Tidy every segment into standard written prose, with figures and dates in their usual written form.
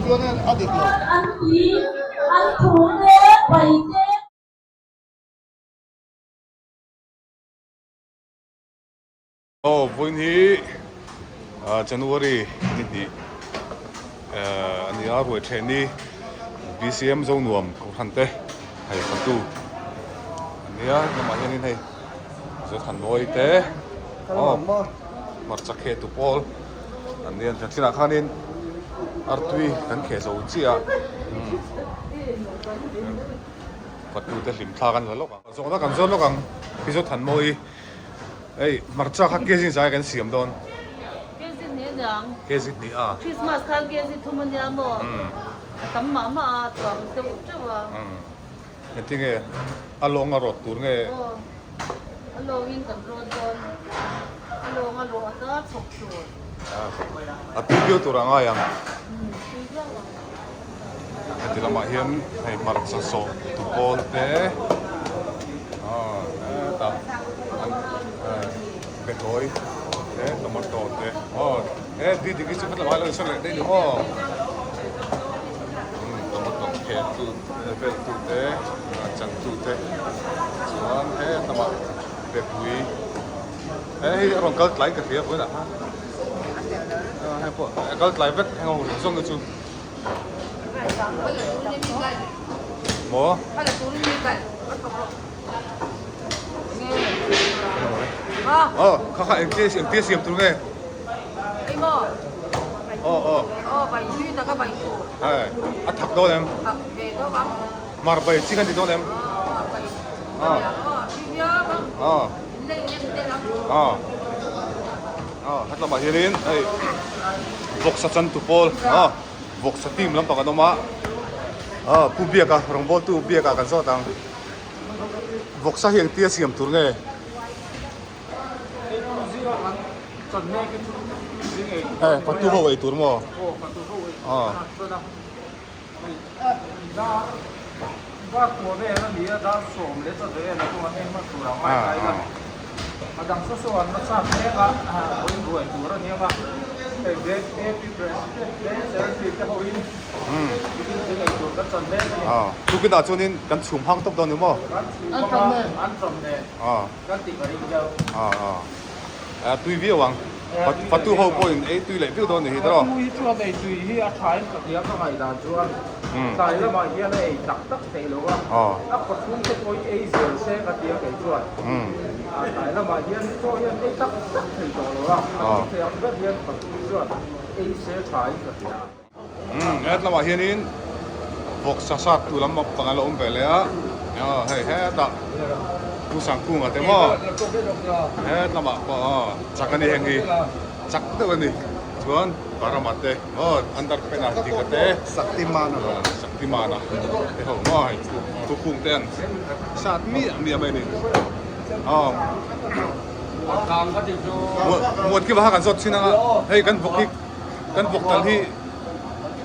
An tui, an thu te, pai te. Aw vawiin hi January ni hnih a ni a, ruai then hi BCM Zonuam Kohhran te hei fatu a ni a, lamah hianin hei Zothannawi te aw hmarcha kheh tu pawl an ni a, kan thinah khanin artui kan kheh zo chiah a, fatu te hlim thlak an la lawk ang, zawhna kan zawn lawk ang hi Zothanmawi. Hei hmarcha kha kg zai kan siam dawn. Kg hnih a niang. Kg hnih a. Christmas khan kg thum a nia maw? A tam mah mah a tuam deuh teuh a. Engtinge a lawng a rawt tur nge? Aw a lawngin kan rawt dawn. A lawng a rawt a chhawk tur. A tui viau tur a ngai ang. Tui viau ang. Heti lamah hian hei hmarcha sawh tu pawl te hetah behlawi te tomato te aw he didiki chu heti lamah hian lo insawn leh daih ni maw tomato khel tu vel tu te chan tu te chuan he lamah bepui he hei a rawn kal tlai ka hria vawiinah khan hei pawh a kal tlai vek heng ho zawng hi chu. Maw? Aw, kha kha engtia engtia siam tur nge? Aw aw. Hei, a thak dawn em? Mar bai chi kan ti dawn em? Aw. Aw. Aw. Aw, hetlamah hianin hei vawksa chantu pawl aw vawksa team lampang an awm a aw Pu Biaka rawngbawltu Biaka kan zawt ang vawksa hi engtia siam tur nge? Hei patu ho ei tur maw? Aw. Tukinah chuanin kan chhum hang tawp dawn ni maw? Tui viau ang. Fatu ho pawhin ei tui leh viau dawn ni hi tawh. Fatu hi chuan ei tui hi a thain ka hria ka ngaihdan chuan tlai lamah hian a ei tak tak theih lo a, a khawchhung te pawh hi ei zel se ka tia kei chuan tlai lamah hian chaw hian ei tak tak thei tawh lo a, a tui thei ang ber hian fatu hi chuan ei se thain ka hria. Het lamah hianin vawksa sat tu lam pang a lo awm ve leh a, hei hetah Pu Sangkunga te maw het lamah pawh aw chak a ni heng hi chak deuh a ni chuan Parama te aw under pen a Dika te Saktimana Saktimana te ho maw hei thukung te an sat miah miah mai a ni aw muan ki va kha kan zawt chin anga hei kan vawk hi. Kan vawk tal hi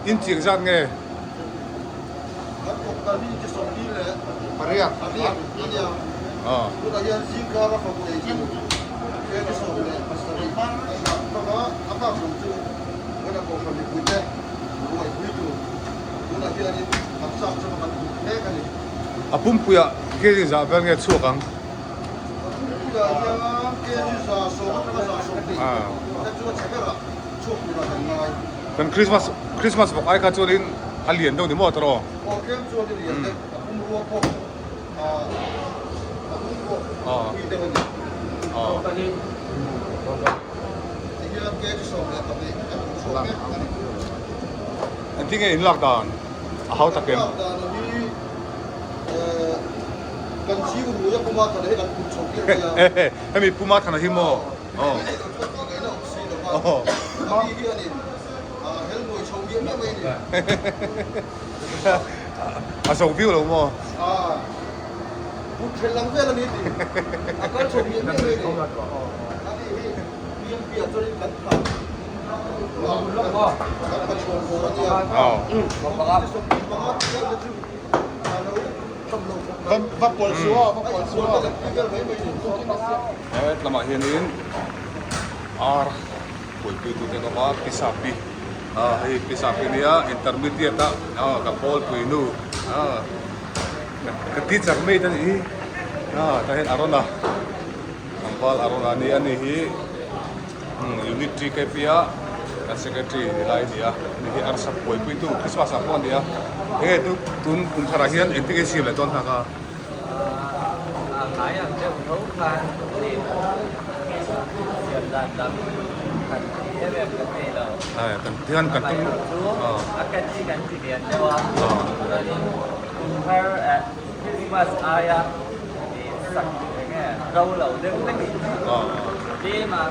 in chiang zat nge? Kan vawk tal hi chi sawmli leh pariat a nia. Tunah hian zingkar a fak nei chu kg 17 hmang a, a bak zawng chu kan a kohhran mipuite ruaipui tur tunah hianin kan chak chauh a kan hmuh mek a ni. A pumpuiah kg zah vel nge chhuak ang? A pumpuiah hian kg 100 atanga 120 te chu a chhe berah chhuak turah kan ngai. Kan Christmas Christmas bawk ai kha chuanin a lian deuh ni maw tawh? Aw tlem chuan a lian deuh, a pumrua pawh a pum pawh a pui deuh a ni. Tihian kg 12 kan hmu chhuak mek a ni. Engtin nge in lak dan a hau tak em? Kan lak dan hi Kan ching rui a Puma Thana hi kan put chho tir mai a. Hemi Puma Thana hi maw? Aw. Hei lo chuan ka ngaihna awm si lo va. A mi hianin hel nuai chho miah miah mai a ni. A zo viau lo maw? A put ṭhen lang vel a ni ti. A kal chho miah miah mai a ni. A ni hi BMP ah chuanin kan thlah. Kan hmachhawn bawr a nia. 25 tih vel te chu. He lamah hianin ar buaipui tute an awm a pisa pi. Aw hei pisa pui nia intermediate a aw ka pawl pui nu aw ka teacher mate a nih hi aw tah hian Arona tlangval Arona a ni a ni hi unit TKP a kan secretary ni lai a ni a ani hi arsa buaipui tu Christmas ah pawh a ni a enge tu tun kum thar ah hian engtin nge siam leh dawn hna kha. A ngai ang deuh tho khan siam dan dang kan ti em em kan nei lo. Amaherawh chu a catchy kan ti lian deuh a, chuanin kum thar eh Christmas aia sak eng nge ro lo deuh hlekin tlem a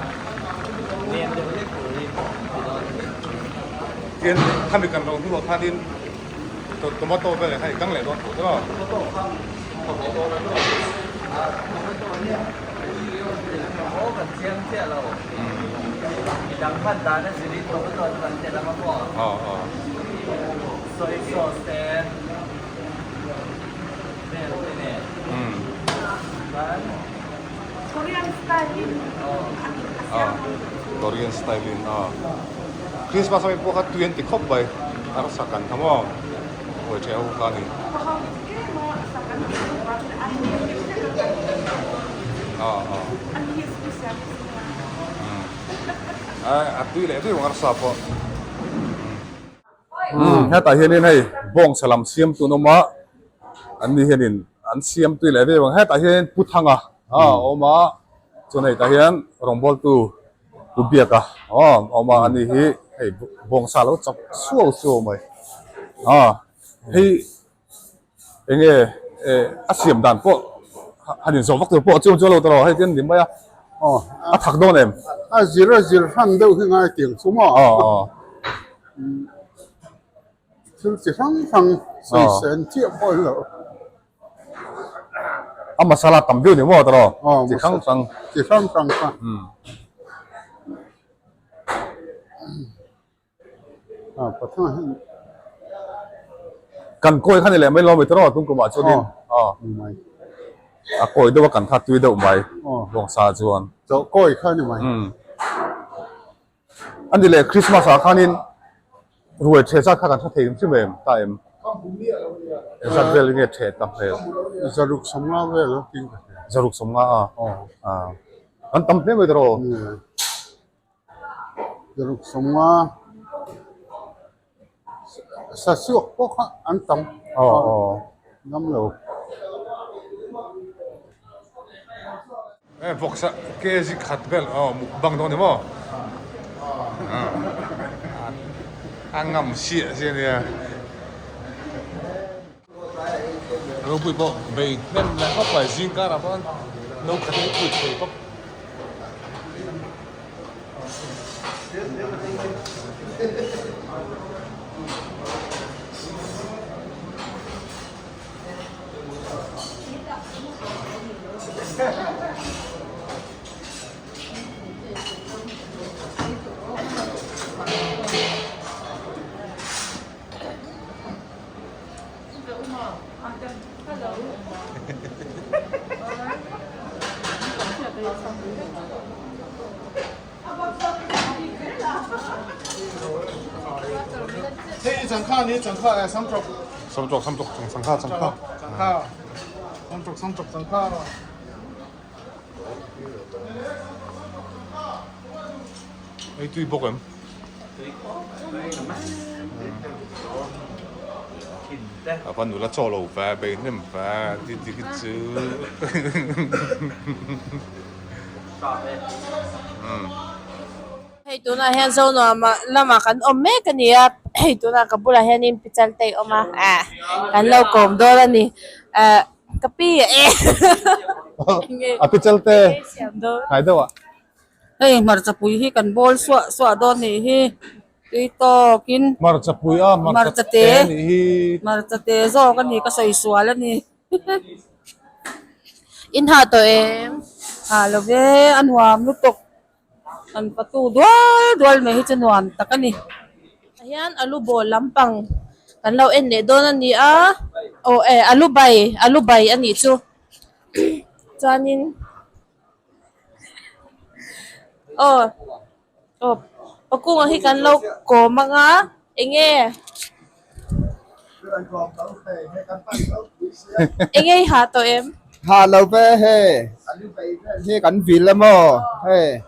lian deuh hlek turin ti dawn a ni. Tin, khami kan ro hnuah khanin Tomato vel kha i kang leh dawn tho tawh a. Tomato kha tomato tomato hian aw kan chiang chiah lo. Midang khan dan a zirin tomato chu kan tel ang a maw. Soy sauce te vel te nen. Chuan Korean style in a siam ang. Korean style in a. Christmas ami pawh kha tui an ti khawp mai arsa kan kha maw buai tha ho kha a ni. A tui leh viau ang arsa pawh. Hetah hianin hei bawngsa lam siam tun awm a an ni hianin an siam tui leh viau ang hetah hianin pu thanga a awm a chuan hei tah hian rawngbawltu. Pu Biaka aw awm a ani hi hei bawngsa lo chak suau suau mai a hei eng nge eh a siam dan pawh han inzawh vak tur pawh a chuang chuang lo tawh lo hei tin ni mai a aw a thak dawn em a zir a zir hran deuh hi ngai tiang chu maw aw aw thil chi hrang hrang sawi sen chiah pawh a ni lo. A masala tam viau ni maw tawh chi hrang hrang chi hrang hrang kha a pathum ah hian kan kawi kha ni leh mai lo mai tawh tum kumah chuanin a kawi deuh a kan kha tui deuh mai bawngsa chuan chawh kawi kha ni mai A ni leh Christmas ah khanin ruai ṭhe zat kha kan hre thei hrim em ta em? Engzat vel nge ṭhe ta hmel? Zaruk sawmnga vel a tin ka hria. Zaruk sawmnga a? Aw. Kan tam hle mai tawh. Zaruk sawmnga sasuak pawh kha an tam. Aw aw. Ngam lo. Eh vawksa kg khat vel aw mukbang dawn ni maw a ngam siah siah a nia ropui pawh bei hnem leh khawp mai zing karah pawh no khat hi put thei bawk. Samtawk samtawk changkha changkha Ei tui bawk em? A va nula chaw lo ve, bei hnem ve, ti ti hi chu. Hei tunah hian Zonuam ah lamah kan awm mek a ni a, hei tunah ka bulah hianin pichal te a awm a, ah kan lo kawm dawn a ni, ah ka pi a e A pichal te hnai deuh ah. Hei hmarcha pui hi kan bawl suah suah dawn nih hi tui tawkin Hmarcha pui a hmarcha te nih hi. Hmarcha te zawk a ni ka sawi sual a ni. In hah tawh em? Hah lo ve a nuam lutuk. An patu dual dual mai hi chu nuam tak a ni. Tah hian alu bawl lampang kan lo en leh dawn a ni a, aw eh alu bai alu bai a nih chu chuanin aw aw. Pakunga hi kan lo kawm anga enge enge i ha tawh em? Ha lo ve hei hi kan vil a maw hei.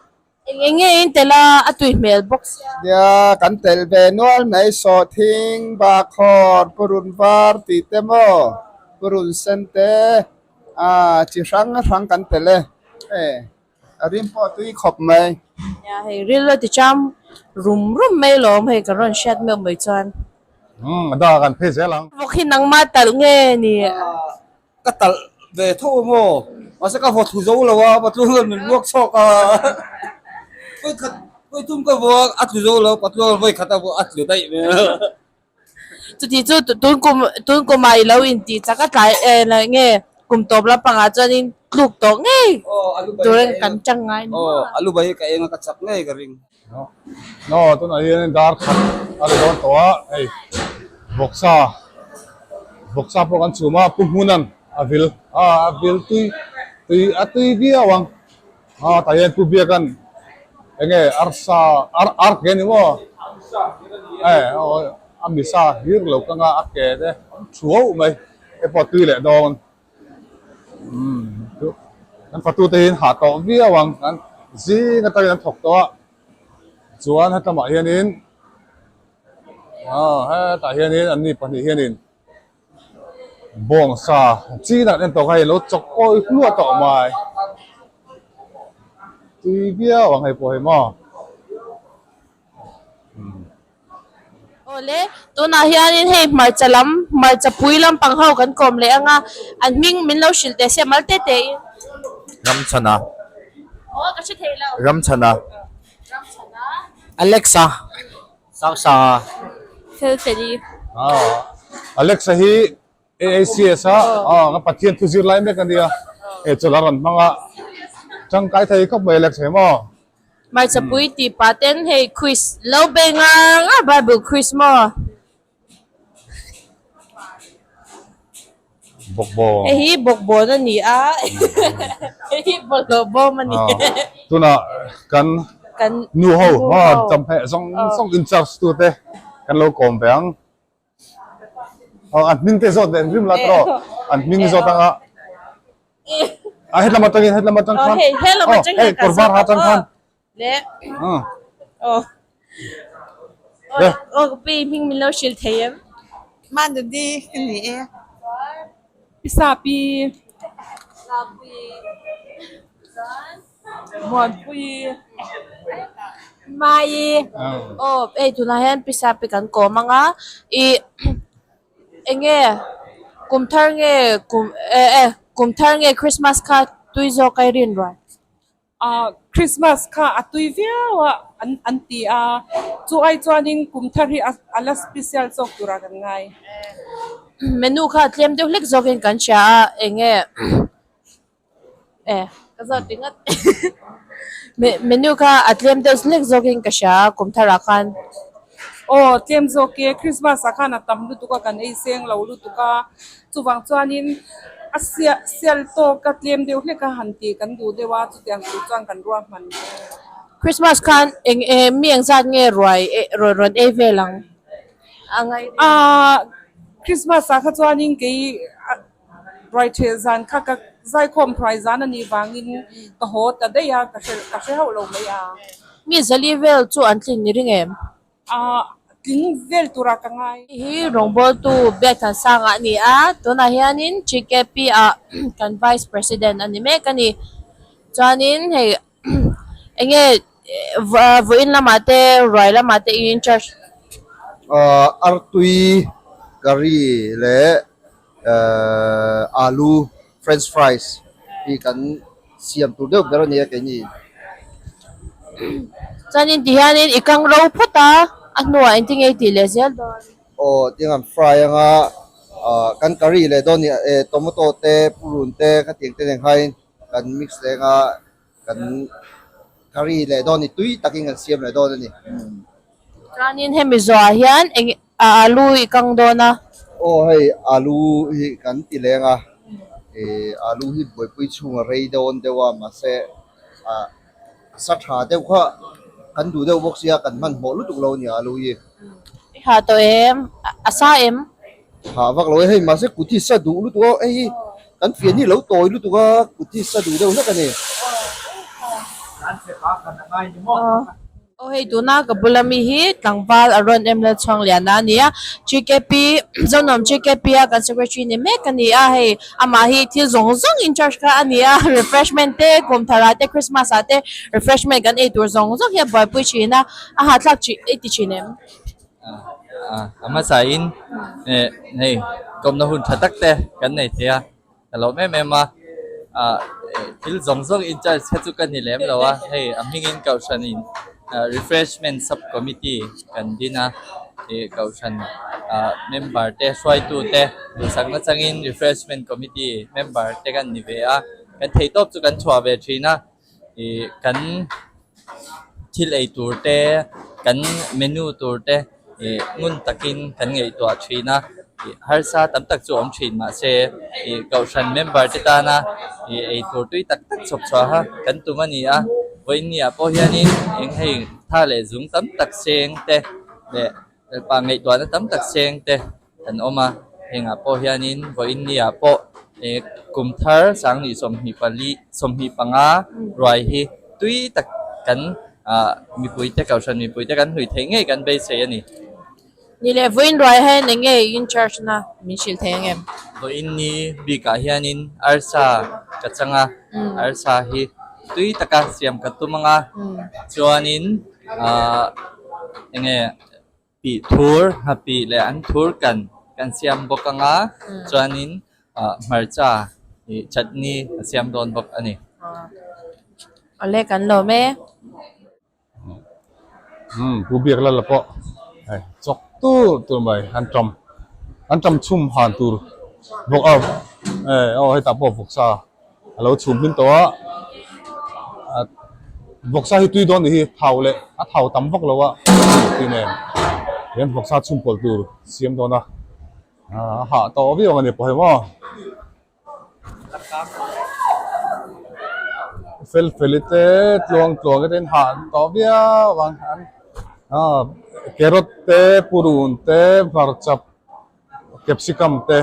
Eng eng nge in tel a a tui hmel bawk sia. Nia kan tel ve nual mai sawhthing bakhawr purun var tih te maw purun sen te ah chi hrang hrang kan tel e hei. A rim pawh tui khawp mai. Nia hei ril a ti cham rum rum mai lawm hei kan rawn hriat meuh mai chuan. Umm a dangah kan phei zel ang. Vawk hi nangmah talh nge ni? Ka talh ve tho a maw? Mahse ka vaw thlu zo lo a, patluang hian min ruak chhuak a. Vawikhat vawithum ka vaw a, a tlu zo lo, patluang vawikhat a vaw a tlu daih mai a. Chuti chu tun kum tun kumah i lo intih chak a tlai eh nge kum tawp lampangah chuanin tluk tawh ngei turin kan chang ngai ni maw? Aw a lu bai ka eng a ka chak ngei ka ring. No tunah hianin dar khat a ri dawn tawh a hei vawksa vawksa pawh kan chhum a pu hmunan a vil a a vil tui tui a tui viau ang a tah hian pu biakan enge arsa ar ar ke ni maw e a misa hlir lo kang a a ke te thuau mai hei pawh tui leh dawn umm chu kan fatu te hi an hah tawh viau ang an zing atangin an thawk tawh a chuan hetlama hianin aw hetah hianin anni pahnih hianin Bawngsa chin ah en tawh kha hei lo chawk awi hluah tawh mai tui viau ang hei pawh hei maw. Awle tunah hianin hei hmarcha lam hmarcha pui lampang ho kan kawm leh anga an hming min lo hrilh teh se mal te te in. Ramchhana. Aw ka hre thei lo. Ramchhana. Ramchhana. Alexa. Sangsanga. Fel feli. Alexa hi AACS a ka Pathian thu zir lai mek a nia. He chawlh a rawn hmang a, tangkai thei khawp mai Alexa hi maw? Hmarchapui tih pah ten hei quiz lo be ngar ngar Bible quiz maw? Bawkbawn. Hei hi bawkbawn a ni a, hei hi bawlhhlawh bawm a ni. Tunah kan nu ho chawhmeh zawng zawng in charge tu te kan lo kawm ve ang. An hming te zawt leh an rim la tawh an hming zawt anga a hetlam atangin hetlam atang khan hei kawr var ha atang khan. Le. Aw. Le. Aw ka pi hming min lo hrilh thei em? Manudi ka ni e. Pi Sapi. Sapi. Chuan. Muanpui. Mai. Aw hei tunah hian Pi Sapi kan kawm ang a ih enge kum thar nge kum eh eh kum thar nge Christmas kha tui zawk a i rin rual? Ah Christmas kha a tui viau a an an ti a, chu ai chuanin kum thar hi a la special zawk turah kan ngai. Menu kha tlem deuh hlek zawkin kan hria a, eng nge eh ka zawt ringawt menu kha a tlem deuh hlek zawkin ka hria a kum tharah khan. Aw tlem zawk e, Christmas ah khan a tam lutuk a kan ei seng lo lutuk a, Chuvang chuanin a sial sial tawk a tlem deuh hlek a han tih kan duh deuh a, chutiang tur chuan kan ruahman hle. Christmas khan eng eh mi eng zat nge ruai eh rawn rawn ei vel ang a ngai ri? Aaa Christmas ah kha chuanin kei ruai theh zan kha ka zaikhawm hruai zan a nih vangin ka haw ta daih a, ka hre ka hre hauh lo mai a. Mi zali vel chu an tlin ni ring em? Aaa tling vel turah ka ngai. Hei hi rawngbawltu Biakthansanga a ni a, tunah hianin GKP ah kan Vice President a ni mek a ni. Chuanin hei eng nge vawiin lamah te ruai lamah te in charge. Aaa artui curry leh alu french fries hi kan siam tur deuh ber a nia keini. Chuanin ti hianin i kang ro phawt a, a hnuah engtin nge i tih leh zel dawn? Aw tiang an fry anga ah kan curry leh dawn nia eh tomato te purun te khatiang te nen khain kan mix leh anga kan curry leh dawn ni tui takin kan siam leh dawn a ni. Chuanin hemi zawhah hian eng alu i kang dawn a. Aw hei alu hi kan ti leng a, eh alu hi buaipui chhunga rei dawn deuh a mahse ah sa tha deuh kha kan duh deuh bawk sia kan hmanhmawh lutuk lo a ni alu hi. I ha tawh em? A sa em? Ha vak lo e hei mahse kut hi sa duh lutuk a hei hi kan fian hi lo tawi lutuk a kut hi sa duh deuh hlek a ni. Aw hei tuna ka bula mi hi tlangval a rawn em lal chhuang lian a ni a GKP Zonuam GKP a kan secretary ni mek a ni a hei amah hi thil zawng zawng in charge kha a ni a refreshment te kum thar ah te Christmas ah te refreshment kan ei tur zawng zawng hi a buaipui thin a a hahthlak thin i ti thin em? A hmasa in hei kawmna hun tha tak te kan nei thei a. Ka lawm em em a, ah thil zawng zawng in charge kha chu ka ni lem lo a, hei a hmingin kohhranin refreshment sub committee kan din a, ih kohhran ah member te hruaitu te duhsakna changin refreshment committee member te kan ni ve a, kan theihtawp chu kan chhuah ve thin a, ih kan thil ei tur te kan menu tur te ih ngun takin kan ngaihtuah thin a ih harsa tam tak chu a awm thin mahse ih kohhran member te tana ih ei tur tui tak tak chhawp chhuaha kan tum a ni a vawiinniah pawh hianin eng hei tha leh zung tam tak seng te leh pa ngaihtuahna tam tak seng te an awm a hengah pawh hianin vawiinniah pawh eh kum thar sanghnih 24 25 ruai hi tui tak kan ah mipui te kohhran mipui te kan hlui theih ngei kan beisei a ni. Ni leh vawiin ruai hian eng nge in charge na min hrilh thei ang em? Vawiin ni bikah hianin arsa ka chang a, arsa hi tui taka siam ka tum ang a, chuanin ah eng nge Pih thur, nghapih leh an thur kan kan siam bawk ang a, chuanin hmarcha ih chutney a siam dawn bawk a ni. Awle kan lawm e. Umm pu biak lal pawh hei chawk tur tur mai an tam an tam chhum han tur bawk a eh aw hetah pawh vawksa a lo chhum hlim tawh a vawksa hi tui dawn nih hi thau leh a thau tam vak lo a tui nen hian vawksa chhum pawlh tur siam dawn a a hah tawh viau ang a ni pawh hei maw fel fel i te tluang tluang te in hah tawh viau ang carrot te purun te hmarcha Capsicum te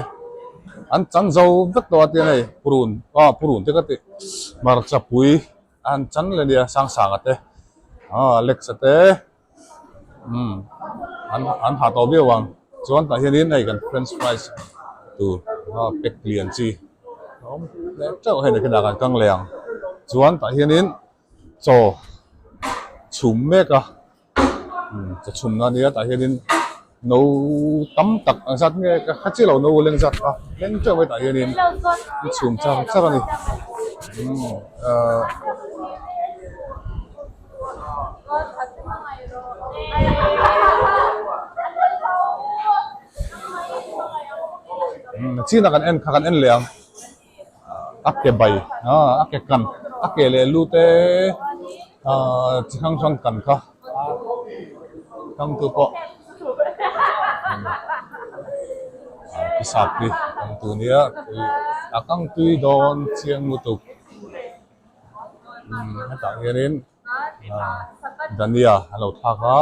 an chan zo vek tawh a tia hei purun ah purun te ka tih hmarcha pui an chan leh nia Sangsanga te ah Alex-a te umm an an ha tawh viau ang chuan tah hianin hei kan french fries tur ah pack lian chi a awm leh teuh hei nakinah kan kang leh ang chuan tah hianin chaw chhum mek a. Chaw chhumna ania tah hianin no tam tak ang zat nge ka hre chiah lo no leng zat kha leng teuh mai tah hianin an chhum char char a ni umm chin a kan en kha kan en leh ang. A ke bai ah a ke kan a ke leh lu te ah chi hrang hrang kan kha tangtu pawh ah sap hi tangtu nia a kang tui dawn chiang lutuk umm hetah hianin ah dania a lo thlak a.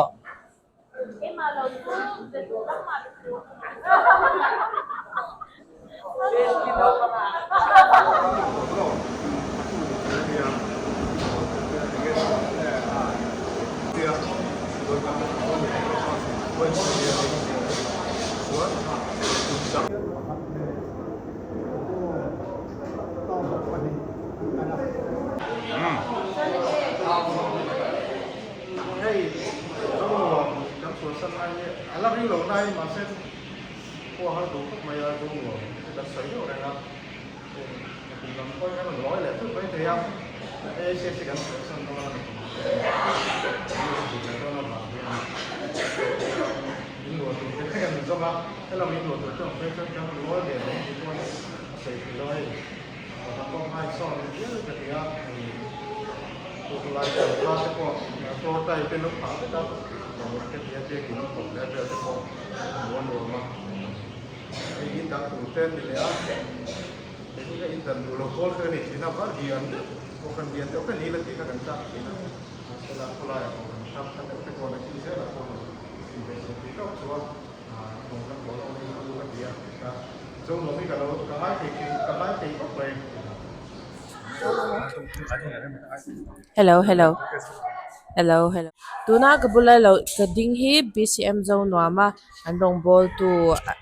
Hei Zonuam kan chhuahsan lai hi a la ring lo nai mahse khua har duh khawp mai a Zonuam hi kan sawi deuh reng a kum lam pawhin a rawn lawi leh thut mai thei a ACS hi kan chhuahsan dawn a ni kum duh leh dawn avang hian in luah tur te kan zawng a helam in luah tur te awm phei chuan kan rawn lawi ve mai tih pawh a sawi theih lo a hei. Pakhat pawh nghai sawn viau ka ti a, tuklai kan kha te pawh floor tile te lo phah vek a, nuam ka ti a, biakin kawt leh vel te pawh hmuh a nuam a, hei in dang tur te an ni leh a, kei hi ka in dan duh lo pawl kha ka ni thin a, var lian deuh, kohhran lian deuh kha ni la tih kha kan chak thin a, mahse lah khawlaiah kohhran. Hrang tha deuh te pawh nakin zelah pawh rawn ti ve chho tih tawp chu a rawng kan bawl awm hi hlu ka ti a, Zonuam hi ka lo ka ngai thei thin ka ngai thei khawp mai. Hello hello hello hello tuna ka bula lo ka ding hi B_C_M Zonuam a an rawngbawl tu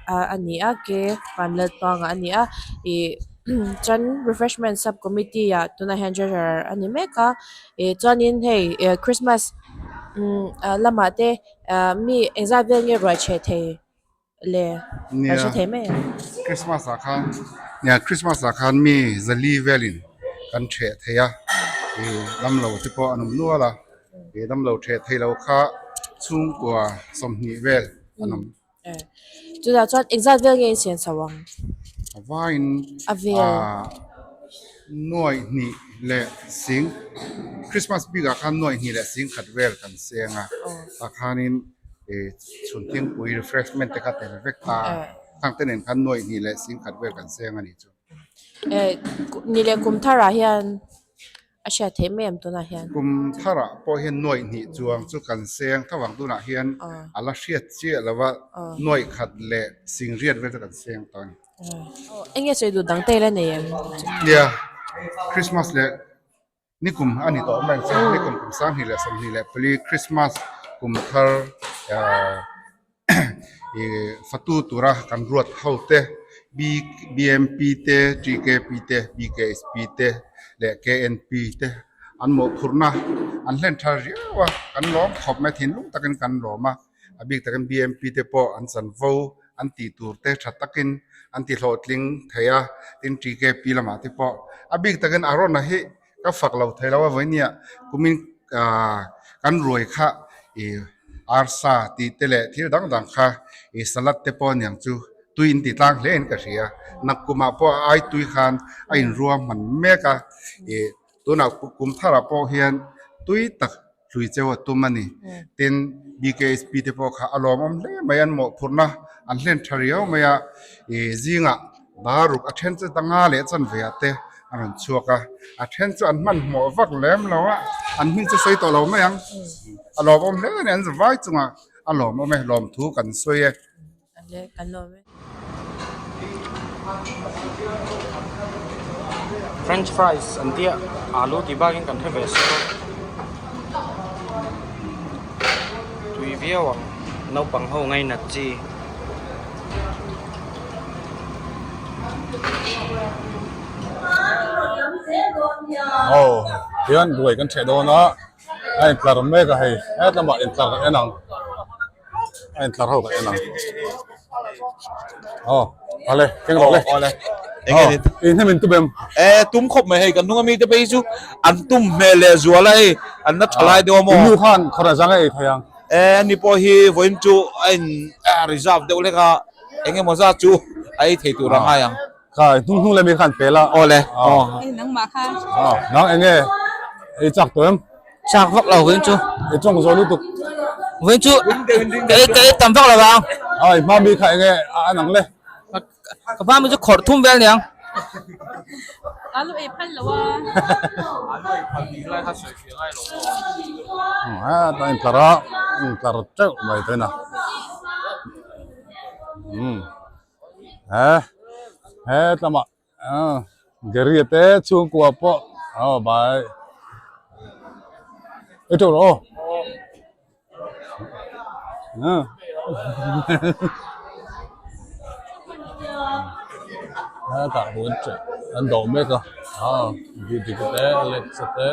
a ni a ke Vanlaltluanga a ni a ih chuan refreshment sub committee ah tunah hian treasurer a ni mek a. Ih chuanin hei ih christmas umm ah lamah te ah mi engzat vel nge ruai chhe thei le Nia kan hre thei mai ang. Christmas ah khan nia Christmas ah khan mi zali velin kan theh thei a ih damlo te pawh an awm nual a ih damlo theh thei lo kha chhungkua 20 vel an awm. Chutah chuan engzat vel nge in siam chho ang? A vaiin A vel. ah nuaih hnih leh sing Christmas bikah khan nuaih hnih leh sing khat vel kan seng a tah khanin ih chhun thingpui refreshment te kha tel vek ta khang te nen khan nuaih hnih leh sing khat vel kan seng a nih chu. Eh ni leh kum tharah hian A hriat theih mai em tunah hian? Kum tharah pawh hian nuaih hnih chuang chu kan seng tho ang tunah hian a la hriat chiah lo a, nuaih khat leh sing riat vel chu kan seng tawh a ni. Eng nge sawi duh dang te ila nei em? Nia, Christmas leh nikum a ni tawh mai ang che, nikum kum 20 leh 24 Christmas kum thar Ih fatu tura kan ruat ho te B_M_P te T_K_P te B_K_S_P te leh K_N_P te an mawhphurhna an hlen tha riau a kan lawm khawp mai thinlung takin kan lawm a a bik takin B_M_P te pawh an chanvo an tih tur te tha takin an ti hlawhtling thei a tin T_K_P lamah te pawh a bik takin a rawn hi Ka fak lo thei lo a vawinia kumin ah kan ruai kha ih arsa tih te leh thil dang dang kha ih salad te pawh aniang chu tui in ti tlang hle in ka hria nakkumah pawh a ai tui khan a inrua hman mek a ih tunah kum tharah pawh hian tui tak hlui cheu a tum a ni tin B_K_H_P te pawh kha a lawmawm hle mai an mawhphurhna an hlen tha riau mai a ih zingah Baruk a then chu danga leh chuan ve ah te a rawn chhuak a, a then chu an hmanhmawh vak lem lo a, an hming chu sawi tawh lo mai ang, a lawmawm hle a ni an vai chungah a lawmawm e, lawmthu kan sawi e. French fries an tia alu tih bakin kan hre ve sek a, tui viau ang naupang ho ngainat chi. Aw hian ruai kan ṭheh dawn a a intlar mek a hei het lamah intlar kan en ang a intlar ho kan en ang aw awle keng rawh le awle enge in hnim in tum em e tum khawp mai hei kan hnung ami te phei chu an tum hmel leh zual a hei an la tha lai deuh a maw in nu khan khawrah zang a ei thei ang E ani pawh hi vawiin chu a in reserve deuh hlek a, eng emaw zat chu a ei thei tur a ngai ang. Kha hnung hnung leh mi khan pel a. Aw le aw. Nangmah kha. Nang eng nge ei chak tawh em? Chak vak lo vawiin chu. Ei chawng zawh lutuk. Vawiin chu ka ei ka ei tam vak lo vang. Ai hma mi kha eng nge a an ang le? Ka hma mi chu khawrh thum vel niang. Alu ei phal lo a. Alu ei phal tih lai kha sawi fiah ngai lo maw? A intlar a, intlar teuh mai te na. Um he he tlama Gary te chhungkua pawh aw bai ei teuh rawh aw. Hetah hun che an dawh mek a aw Didika te Alex-a te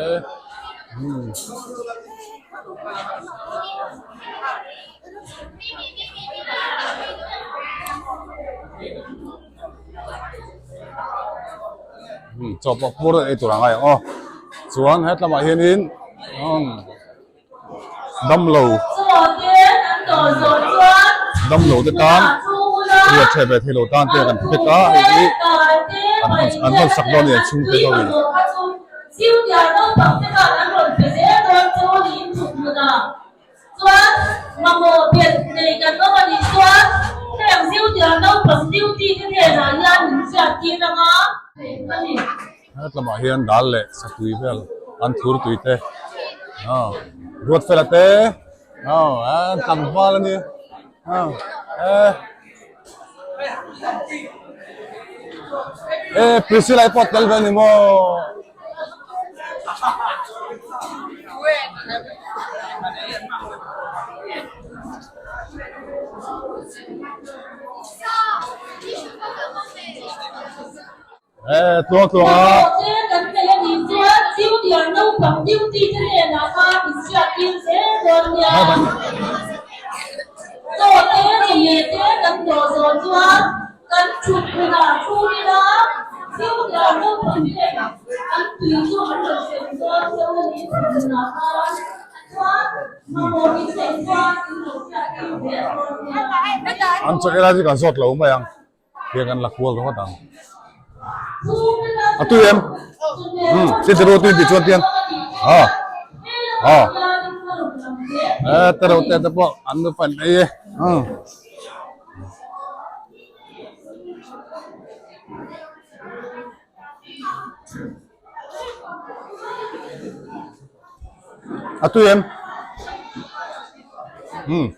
umm. Chaw pawh pur ei tur a ngai ang aw chuan hetlamah hianin umm. Damlo damlo te tan ruat ṭheh ve thei lo tan te kan phek a hei hi an an hawn sak dawn a ni an chhungte ho in. Hetlamah hian dal leh satui vel an thur tui te aw Ruatfela te aw an tlangval a ni aw e e Priscilla i pawh tel ve a ni maw. Eh, tluang tluang a. Che kan nei a nih chuan junior naupang duty te hnenah khan inhriattir zel dawn nia. Chaw te chawhmeh te kan dawh zawh chuan kan thut hmunah thu ila junior naupang ten an tui chu an rawn sem dawn cheu a nih thut hmunah khan chuan mamawh in neih chuan in lo hriattir zel dawn nia. An chaw ei lai chu kan zawt lo mai ang. Tiang kan la kual ringawt ang. A tui em? Hmm, sin te tui tih chuan tiang. Ha. Ha. Eh, te reuh te te pawh an nu pan ei e. Hmm. A tui em? Hmm.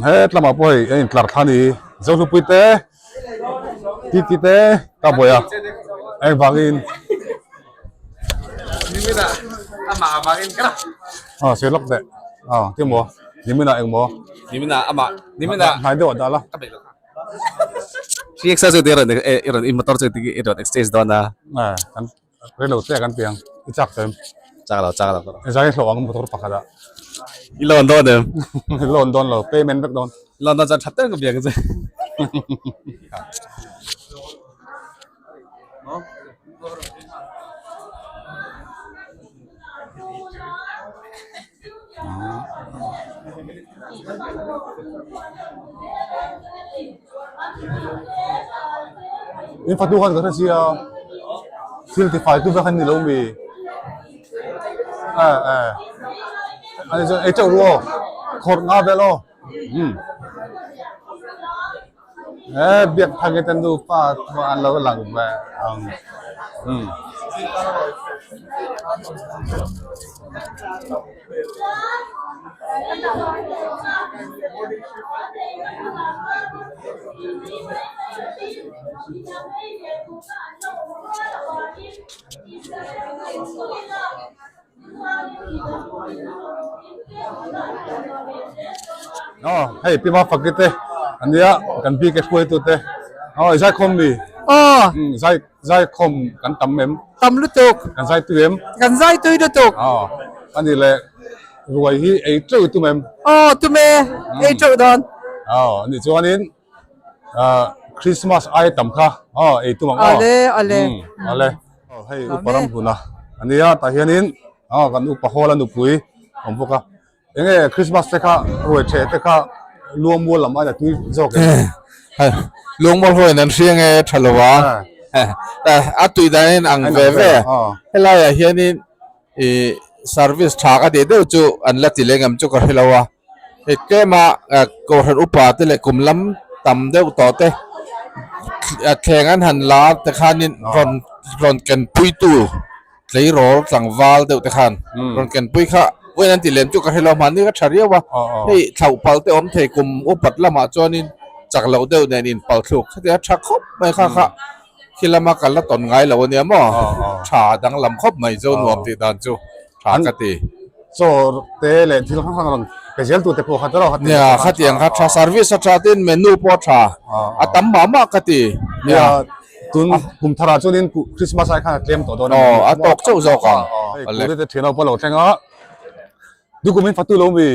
Het lamah pawh hei a intlar thla a ni Zohlupui te titi te ka buai a engvangin aw sawi lawk teh aw ti maw nimin ah engmaw hnai deuh ah dah la. Rei lo che kan ti ang, i chak em? Chak lo, chak lo. I zai hlawh ang motor pakhat ah. I loan dawn em? I loan dawn lo, payment vek dawn. Loan dawn chuan that deuh ka biak ang che. In fatu khan ka hre sia thil ti fai tu vek an ni lo mi eh eh ani chuan ei teuh ru aw khawrh nga vel aw um eh biak thang te nupa pawh an lo lang ve ang um. Aw hei pi Mafaki te ania kan bike hruaitu te aw i zaikhawm mi Aw zai zaikhawm kan tam em tam lutuk kan zai tui em kan zai tui lutuk aw ani leh ruai hi ei teuh tum em aw tum e ei teuh dawn aw ani chuanin Christmas ai tam kha aw ei tum ang aw ale ale ale aw hei upa ram huna ania tah hianin aw kan upa hall a nupui awm bawk a enge Christmas te kha ruai theh te kha luangmual lam aia tui zawk em luangmual ho in an hria nge tha lo a a tui dan in ang ve ve helai ah hianin ih service tha ka tih deuh chu an la ti leng em chu ka hre lo a. Hei tlema kohhran upa te leh kum lam tam deuh tawh te thleng an han la te khanin rawn rawn ken puitu tleirawl tlangval deuh te khan rawn ken pui kha vawiin an ti lem chu ka hre lo mahni ka tha riau a hei thlauh pal te awm thei kum upat lamah chuanin chak loh deuh nen in pal thluk hetiang a tha khawp mai kha kha khi lama ka la tawn ngai lo ania maw tha danglam khawp mai zo nuam tih dan chu. Tha ka ti. Chaw te leh thil hrang hrang rawn pe zel tu te pawh kha tawrh Nia khatiang kha tha service a tha tin menu pawh a tha a tam mah mah ka ti. Nia tun kum thar ah chuanin Christmas ai khan a tlem tawh dawn a ni. Aw a tawk chauh zawk ang. Hei Kuri te thian ho pawh a lo thleng a dukum in fatu lo mi.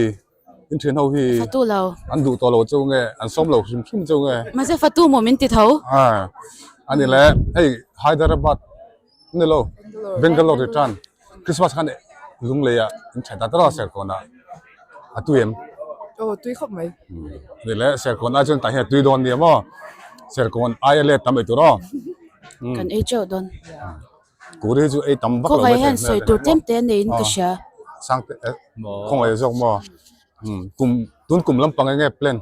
In thian ho hi Fatu lo. An duh tawh lo cheu nge, an sawm lo hrim hrim cheu nge. Mahse fatu maw min ti tho. A ani le hei Hyderabad ni lo Bangalore return Christmas khan Lunglei ah in tha ta tawh a Serkawn ah a tui em? Aw tui khawp mai. Ni le Serkawn ai chuan tah hian a tui dawn nia maw Serkawn aia let tam ei tur aw. Kan ei teuh dawn. Kuri hi chu ei tam vak lo Khawngaih hian sawi tur tlem te a neiin ka hria. Sangte khawngaih zawk maw kum tun kum lampang enge plan?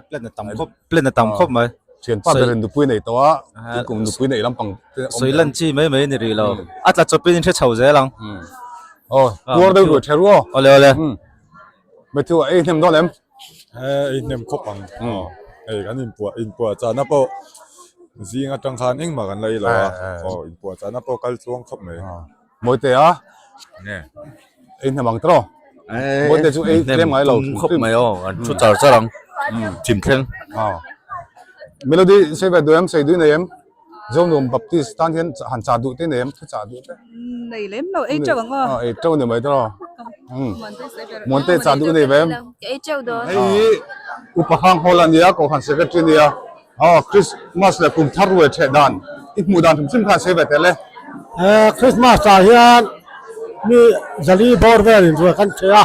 Plan a tam khawp plan a tam khawp mai. Thianpa berin nupui nei tawh a tun kum nupui neih lampang te awm. Sawi lan chi mai mai a ni rih lo a tla chawpin in hre chho zel ang. Aw, puar deuh ruai ther u aw. Awle awle. Matthew a ei hnem dawn em? Ei hnem khawp ang. Hei kan inpuah inpuah chahna pawh zing atang khan engmah kan la ei lo a. Aw inpuah chahna pawh kal tluang khawp mai. Mawite a? Ei hnem ang tawh. Mawite chu ei tlem ngai lo. Khawp mai aw, an thu char char ang. Chim thleng. Melody sei ve duh em, sei duh nei em? Zonuam Baptist tan hian han chah duh te nei em, thu chah duh te? Nei lem lo, ei teuh ang aw. Ei teuh ni mai tawh. Muante chah duh nei ve em? Ei teuh dawn. Hei hi Upa Hrang Hall a nia, Kohhran Secretary a nia. Aw Christmas leh kum thar ruai theh dan i hmuh dan hrim hrim khan sei ve tel e. Christmas ah hian mi zali bawr vel in ruai kan theh a,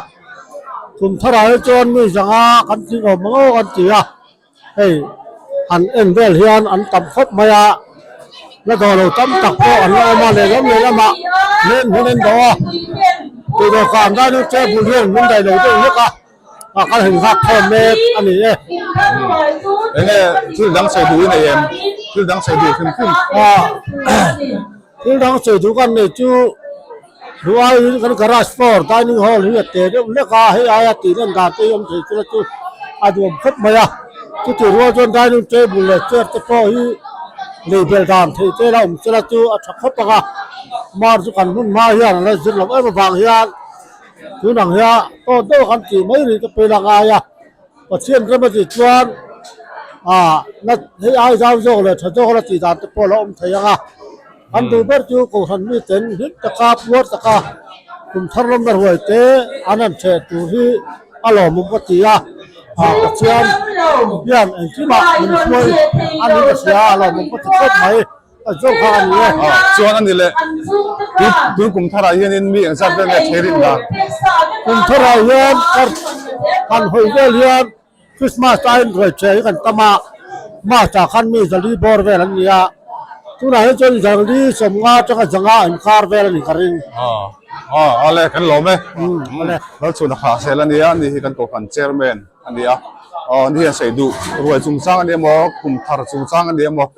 kum thar ah hi chuan mi zanga kan tling awm ang aw kan ti a, hei han en vel hian an tam khawp mai a, la dawh lo tam tak pawh an la awm a lehlam lehlamah len hun an dawh a, tih dawhkan dining table hian min daih lo deuh hlek a. A kal heng nghak khawm mek a ni e. Enge thil dang sawi duh i nei em? Thil dang sawi duh hrim hrim. Thil dang sawi duh kan nei chu duh aiin kan garage floor dining hall hi a te deuh hlek a, hei aia tih lan dan te hi awm thei chu chu a duhawm khawp mai a. Chutih rual chuan dining table leh chair te pawh hi lei belh dan theih te la awm sela chu a tha khawp ang a. Mar chu kan hmun hma hian a la zir loh em avang hian. Tun ang hian aw deuh kan tih mai rih te pawhin a ngai a, Pathian ram a tih chuan ah na hei ai zau zawk leh tha zawk la tih dan te pawh a lo awm thei ang a, kan duh ber chu Kohhran miten hlim taka puar taka kum thar lamna ruai te an han theh tur hi a lawmawm ka ti a, ah Pathian hian engkimah min hruai a ni ka hria a lawmawm ka ti khawp mai. Chuan a ni leh tun kum tharah hianin mi engzat vel nge thei rin dan? Kum tharah hian kan hawi vel hian Christmas aiin ruai ṭheh hi kan tam a, March ah khan mi zali bawr vel an ni a, tunah hian chuan zali sawmnga atanga zanga inkar vel a nih ka ring. Awle kan lawm e. Lalchhun a khah zel a nia, ani hi kan kohhran chairman. a ni a aw ni hian sawi duh ruai chungchang a ni emaw kum thar chungchang a ni emaw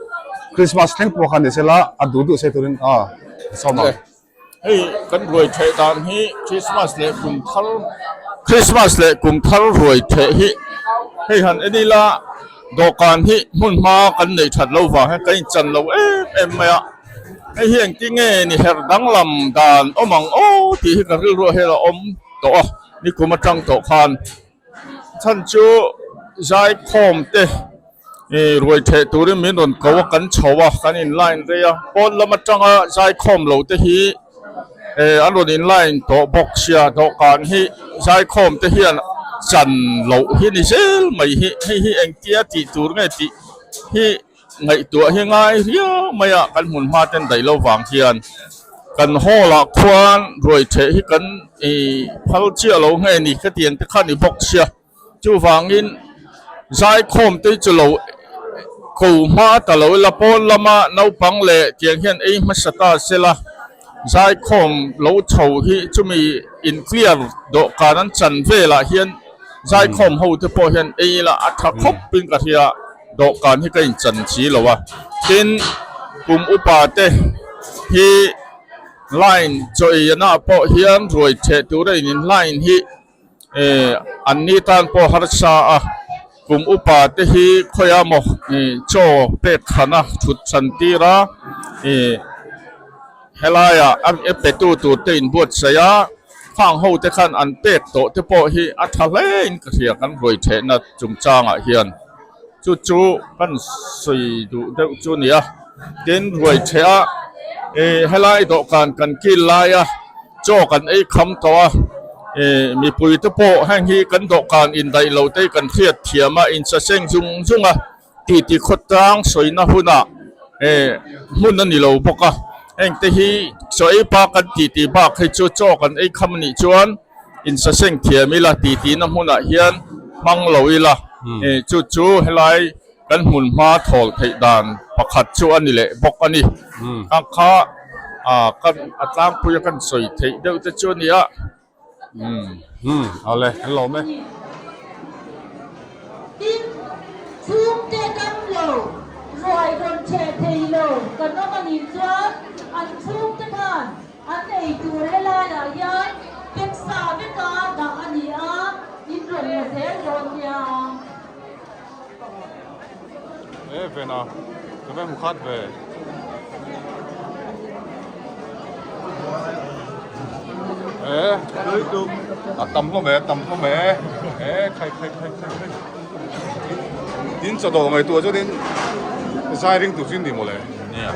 Christmas thleng pawh kha ni sela a duh duh sei turin aw a sawm ang. Hei kan ruai theh dan hi Christmas leh kum thar Christmas leh kum thar ruai theh hi hei han en ila dawhkan hi hmun hma kan neih that lo vang hian kan inchan lo em em mai a hei hi engtin nge ni her danglam dan awm ang aw tih hi ka rilruah hian a awm tawh a nikum atang tawh khan. Chhan chu zaikhawm te ih ruai theh turin min rawn ko a kan chho a kan in line rei a pawn lam atanga zaikhawm lo te hi eh an rawn in line tawh bawk sia dawhkan hi zaikhawm te hian chan loh hi ni zel mai hi hei hi engtia tih tur nge tih hi. Ngaihtuah hi ngai riau mai a, kan hmun hma ten daih lo vang hian kan hall ah khuan ruai theh hi kan ih phal chiah lo nge ni khatiang te kha ni bawk sia chuvangin zaikhawm te chu lo ko hma ta lo ila pawn lama naupang leh tiang hian ei hmasa ta sela zaikhawm lo chho hi chumi in clear dawhkan an chan velah hian zaikhawm ho te pawh hian ei ila a tha khawp in ka hria. Dawhkan hi ka inchan si lo a, tin kum upa te hi line chaw ei anah pawh hian ruai theh tur a in line hi eh an ni tan pawh harsa a, kum upa te hi khawiah maw ih chaw pek thana thut chhan tir a ih helaiah a petu tur te inbuatsaih a. Khang ho te khan an pek tawh te pawh hi a tha hle in ka hria kan ruai thehna chungchangah hian chu chu kan sawi duh deuh chu a ni a tin ruai theh a ih helai dawhkan kan kil lai a chaw kan ei kham tawh a ih mipui te pawh heng hi kan dawhkan indaih lo te hi kan hriat thiam a insaseng zung zung a. Titi khawtlang sawina hunah eh hmun a ni lo bawk a, hengte hi chaw ei pa kan titi bak hi chu chaw kan ei kham anih chuan insaseng thiam ila titi na hmunah hian hmang lo ila eh chu chu helai kan hmun hma thawl theih dan pakhat chu a ni leh bawk a ni. Kha kha ah kan a tlangpui a kan sawi theih deuh te chu a ni a. Umm awle kan lawm e. Tin, chhungte dam lo, ruai rawn cheh thei lo kan awm a nih chuan an chhungte khan an ei tur helaiah hian. E Vena, ka va hmu khat ve. E, a tam hlawm e, a tam hlawm e. E, khai khai khai khai khai. Tin chaw dawh ngaihtuah chuanin zai ring tur chu in ni mawle. Nia.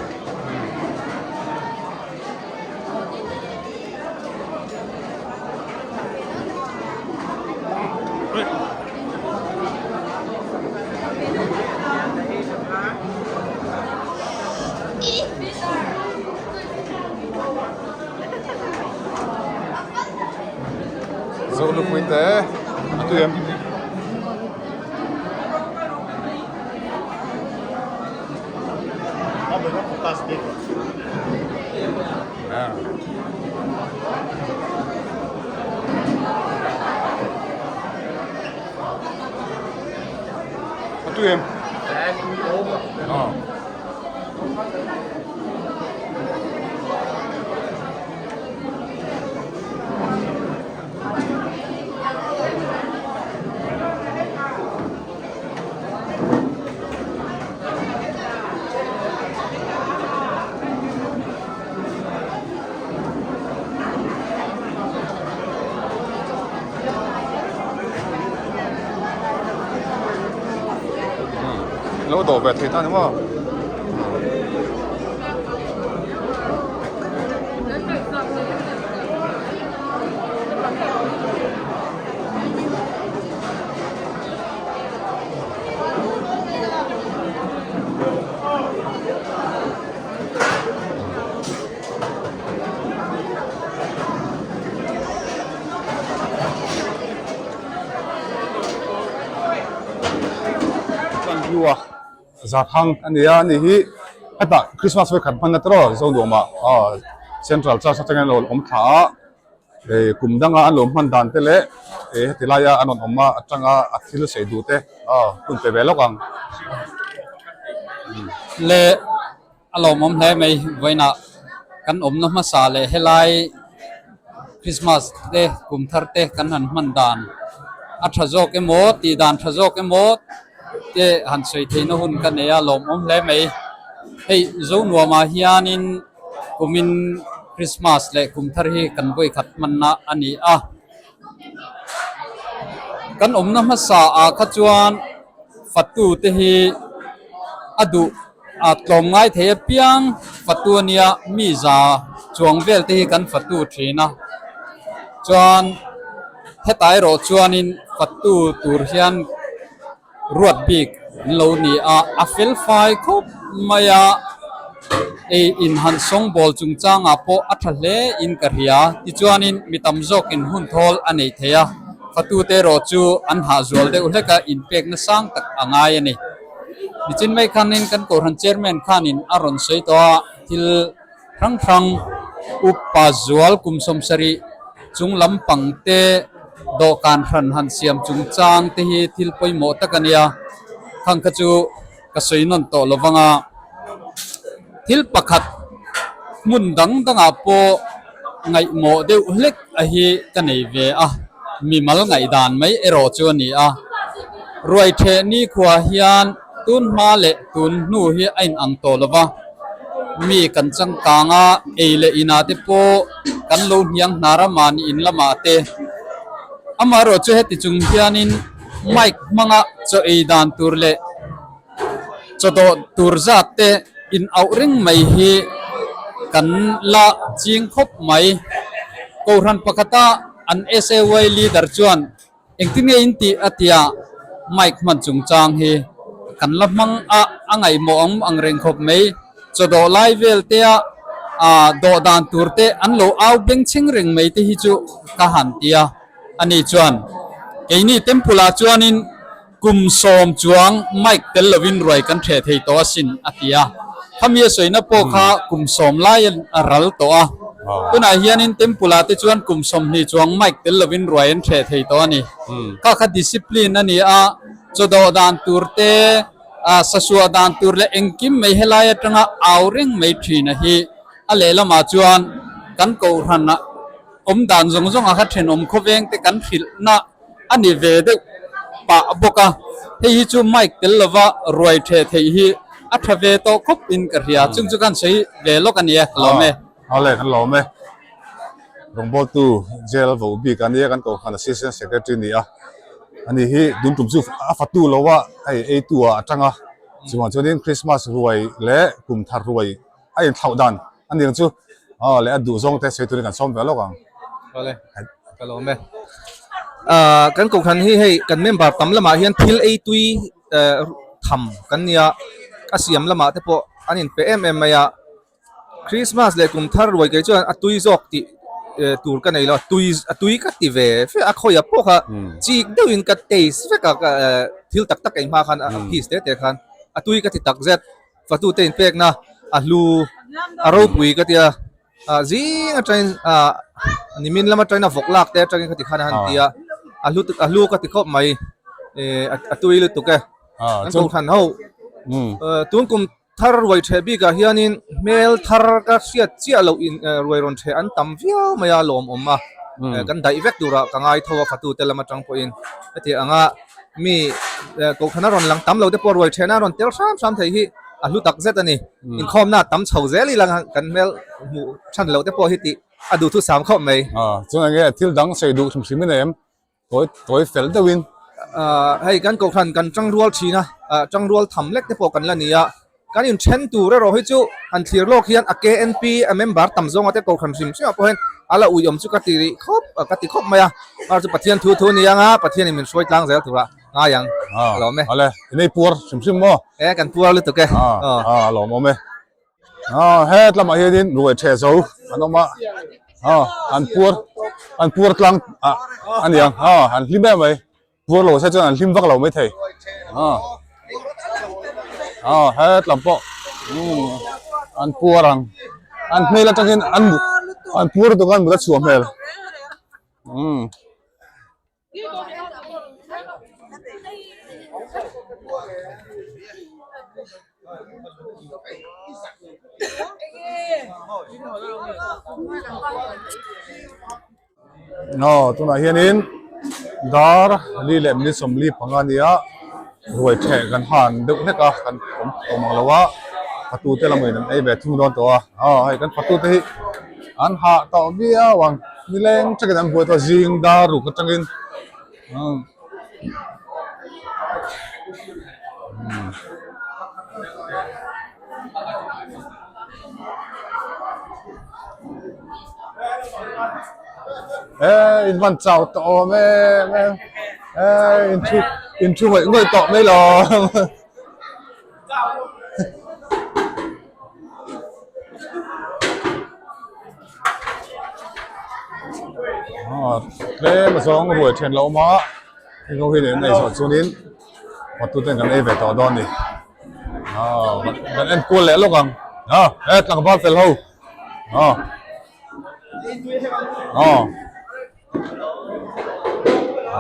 Zo nupui te a tui em? A tui em? Lo dawh ve thei ta ni maw? Zathang a ni a ni hi hetah Christmas vekhat hman na tawh Zonuamah Central Church atangin a lo awm thla a. Hei kum danga an lo hman dan te leh eh heti laia an rawn awm a atanga a thil sawi duh te aw hun pe ve lawk ang. Le a lawmawm hle mai vawiinah kan awmna hmasa leh helai Christmas te kum thar te kan han hman dan a tha zawk emaw tih dan tha zawk emaw te han sawi theihna hun ka nei a lawmawm hle mai. Hei Zonuamah hianin. Kumin Christmas leh kum thar hi kan vawi khat hmanna a ni a. Kan awmna hmasa ah kha chuan fatu te hi a duh a tlawm ngai thei apiang fatu a nia mi za chuang vel te hi kan fatu thin a. Chuan hetah erawh chuanin fatu tur hian Ruat bik an lo ni a, a fel fai khawp mai a, ei in han sawngbawl chungchangah pawh a tha hle in ka hria. Tichuanin mi tam zawkin hun thawl a nei thei a, fatute erawh chu an hah zual deuh hlek a, inpekna sang tak a ngai a ni. Nichin mai khanin kan Kohhran Chairman khanin a rawn sawi tawh a, thil hrang hrang upa zual kum sawmsarih chung lampang te dawhkan hran han siam chungchang te hi thil pawimawh tak a nia khang kha chu ka sawi nawn tawh lo vang a thil pakhat hmun dang dangah pawh ngaihmawh deuh hlek a hi ka nei ve a mimal ngaihdan mai erawh chu a ni a ruai theh nikhua hian tun hma leh tun hnu hi a inang tawh lo va mi kan changkang a ei leh inah te pawh kan lo hniang hnar a mahni in lamah te amaherawh chu heti chung hianin mic hmanga chaw ei dan tur leh chaw dawh tur zat te in auh reng mai hi kan la ching khawp mai kohhran pakhata an S_A_Y leader chuan. Engtin nge in tih a tia mic hman chungchang hi kan la hmang a, a ngaihmawh ang ang reng khawp mai. Chaw dawh lai vel te a ah dawh dan tur te an lo au beng chheng reng mai te hi chu ka han ti a. Ani chuan keini temple ah chuanin kum sawm chuang mic tel lovin ruai kan hreh thei tawh asin a ti a. Khami a sawina pawh kha kum sawm lai a ral tawh a. Tunah hianin temple ah te chuan kum 20 chuang mic tel lovin ruai an hreh thei tawh a ni. Kha kha discipline a ni a, chaw dawh dan tur te, sasuah dan tur leh engkim mai helai atanga au reng mai thin a hi. A lehlamah chuan kan kohhran awm dan zawng zawng ah kha thenawm khawveng te kan hrilhna a ni ve deuh. pah bawk a, hei hi chu mic tel lova ruai theh theih hi a tha ve tawh khawp in ka hria, chung chu khan sawi ve lawk a ni e, ka lawm e. Awle kan lawm e. Rawngbawltu jail vo bik a nia kan kohhran assistant secretary ni a, ani hi tun tum chu a fatu lo a hei eitu ah a tang a, chuvang chuanin Christmas ruai leh kum thar ruai a inthlauh dan a ni ang chu aw leh a duh zawng te sawi turin kan sawm ve lawk ang. Awle ka lawm e. Ahh kan kohhran hi hei kan member tam lamah hian thil ei tui eh tham kan nia a siam lamah te pawh an inpe em em mai a. Christmas leh kum thar ruai kei chuan a tui zawk tih eh tur ka nei lo a tui a tui ka ti ve fe a khawiah pawh kha chik deuhin ka taste vek a ka eh thil tak tak ei hma khan a piece te te khan a tui ka ti tak zet fatute inpekna a hlu a ropui ka tia ah zing atangin ah nimin lam atangin a vawk lak te atangin khati khan a han ti a a hlu a hlu ka ti khawp mai eh a tui lutuk e kan kohhran ho eh tun kum Thar ruai ṭheh bikah hianin hmel thar ka hriat chiah loh in ruai rawn ṭheh an tam viau mai a lawmawm a, kan daih vek turah ka ngai tho a fatute lam aṭang pawhin heti anga mi kohhran a rawn lang tam lo te pawh ruai ṭhehna a rawn tel hram hram thei hi a hlu tak zet a ni. Inkhawmna a tam chho zel ila kan hmel hmuh ṭhan loh te pawh hi tih a duhthusam khawp mai. Chuan enge thil dang sawi duh hrim hrim i nei em? Tawi tawi fel deuhin. Hei kan kohhran kan tangrual thin a, tangrual tham lek te pawh kan la ni a, kan inthen tur erawh hi chu han thlir lawk hian a KNP a member tam zawnga te kohhran hrim hrim ah pawh hian a la ui awm chu ka ti rih khawp ka ti khawp mai a, mar chu Pathian thu thu a ni ang a, Pathian in min hruai tlang zel turah ngai ang a lawm e. Awle, inei puar hrim hrim maw? E kan puar lutuk e. A lawmawm e. Ah het lamah hianin ruai ṭheh zo an awm a ah an puar an puar tlang ah a ni ang ah an hlim em mai puar lo se chuan an hlim vak lo maithei ah ah het lam pawh umm an puar ang an hmel atangin an an puar lutuk a an mut a chhuah hmel umm. Aw tunah hianin dar li leh minute 45 ania ruai theh kan han deuh hlek a kan awm tawh mang lo a fatute lamah in an ei ve thung dawn tawh a aw hei kan fatute hi an hah tawh viau ang. Nileng takin an buai tawh a zing dar ruk atangin umm e in van chau tawh awm em em e in thu in thu ngawih ngawih tawh mai lo. Tlem a zawng ruai then lo awm a heng ho hian an ei zawh chuanin hotu ten kan ei ve tawh dawn a ni aw kan en kual leh lawk ang a he tlangval fel ho aw aw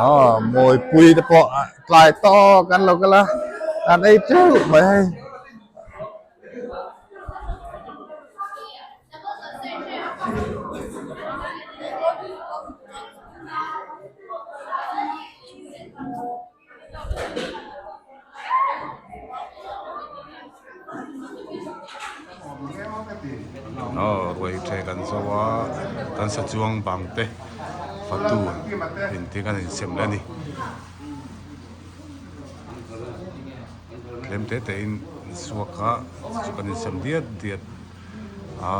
aw mawipui te pawh tlai tawk an lo kal a an ei teuh mai hei. Aw ruai ṭhe kan zo a kan sa chuang bang te fatu in te kan insem leh a ni. Tlem te te in suak a chu kan insem diat diat a.